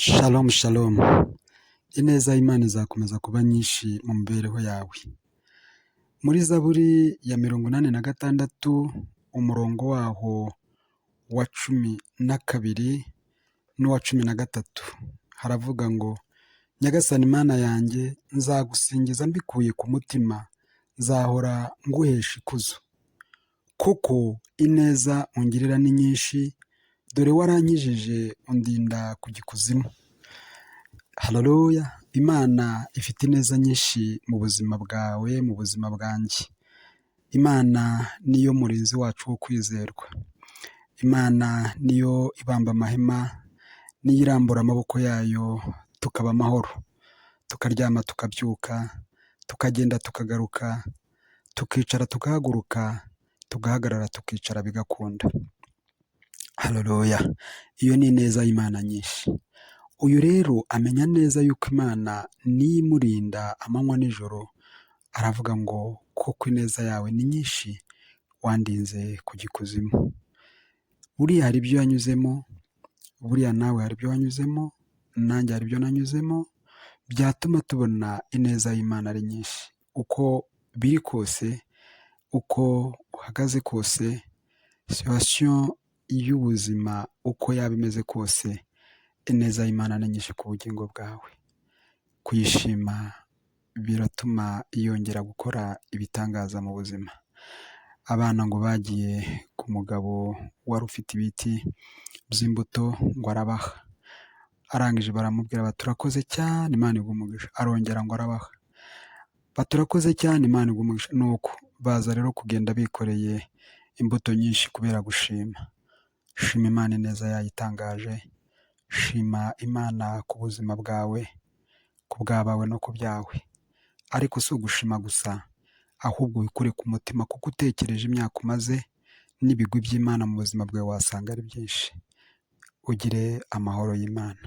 Shalom shalom, ineza y'Imana izakomeza kuba nyinshi mu mibereho yawe. Muri Zaburi ya 86 umurongo waho wa 12 n'uwa 13 haravuga ngo: "Nyagasani Mana yanjye, nzagusingiza mbikuye ku mutima, nzahora nguhesha ikuzo. Kuko ineza ungirira ni nyinshi, dore warankijije undinda kujya ikuzimu." Haleluya! Imana ifite ineza nyinshi mu buzima bwawe, mu buzima bwanjye. Imana niyo murinzi wacu wo kwizerwa. Imana niyo ibamba amahema, niyo irambura amaboko yayo tukaba amahoro, tukaryama tukabyuka, tukagenda tukagaruka, tukicara tugahaguruka, tugahagarara tukicara bigakunda. Haleluya! Iyo ni ineza y'Imana nyinshi. Uyu rero amenya neza yuko Imana niyo imurinda amanywa n'ijoro, aravuga ngo: "Koko ineza yawe ni nyinshi, wandinze kujya ikuzimu." Buriya hari ibyo yanyuzemo, buriya nawe hari ibyo wanyuzemo, nanjye hari ibyo nanyuzemo, byatuma tubona ineza y'Imana ari nyinshi. Uko biri kose, uko uhagaze kose, situation y'ubuzima uko yaba imeze kose, ineza y'Imana ni nyinshi ku bugingo bwawe. Kuyishima biratuma yongera gukora ibitangaza mu buzima. Abana ngo bagiye ku mugabo wari ufite ibiti by'imbuto ngo arabaha, arangije baramubwira bati: "Urakoze cyane, Imana iguhe umugisha." Arongera ngo arabaha, bati: "Urakoze cyane, Imana iguhe umugisha." Nuko baza rero kugenda bikoreye imbuto nyinshi kubera gushima. Shima Imana ineza yayo itangaje, shima Imana ku buzima bwawe, ku bw'abawe no ku byawe. Ariko si ugushima gusa, ahubwo ubikure ku mutima kuko utekereje imyaka umaze n'ibigwi by'Imana mu buzima bwawe wasanga ari byinshi. Ugire amahoro y'Imana.